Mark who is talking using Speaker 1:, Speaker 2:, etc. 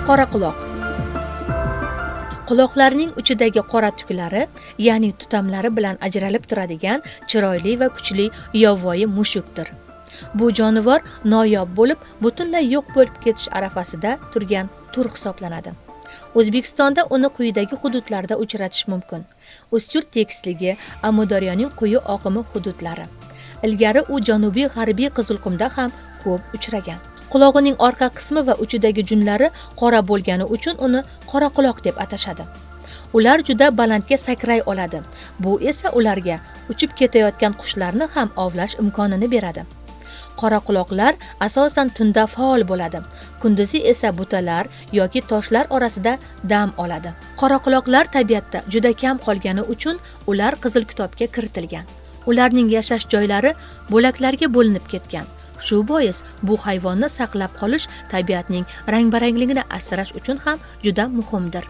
Speaker 1: Qoraquloq. Quloqlarining uchidagi qora tuklari, ya'ni tutamlari bilan ajralib turadigan chiroyli va kuchli yovvoyi mushukdir. Bu jonivor noyob bo'lib, butunlay yo'q bo'lib ketish arafasida turgan tur hisoblanadi. O'zbekistonda uni quyidagi hududlarda uchratish mumkin: Ustyurt tekisligi, Amudaryoning quyi oqimi hududlari. Ilgari u janubiy g'arbiy Qizilqumda ham ko'p uchragan. Qulog'ining orqa qismi va uchidagi junlari qora bo'lgani uchun uni qoraquloq deb atashadi. Ular juda balandga sakray oladi. Bu esa ularga uchib ketayotgan qushlarni ham ovlash imkonini beradi. Qoraquloqlar asosan tunda faol bo'ladi. Kunduzi esa butalar yoki toshlar orasida dam oladi. Qoraquloqlar tabiatda juda kam qolgani uchun ular Qizil kitobga kiritilgan. Ularning yashash joylari bo'laklarga bo'linib ketgan. Shu bois bu hayvonni saqlab qolish tabiatning rang-barangligini asrash uchun ham juda muhimdir.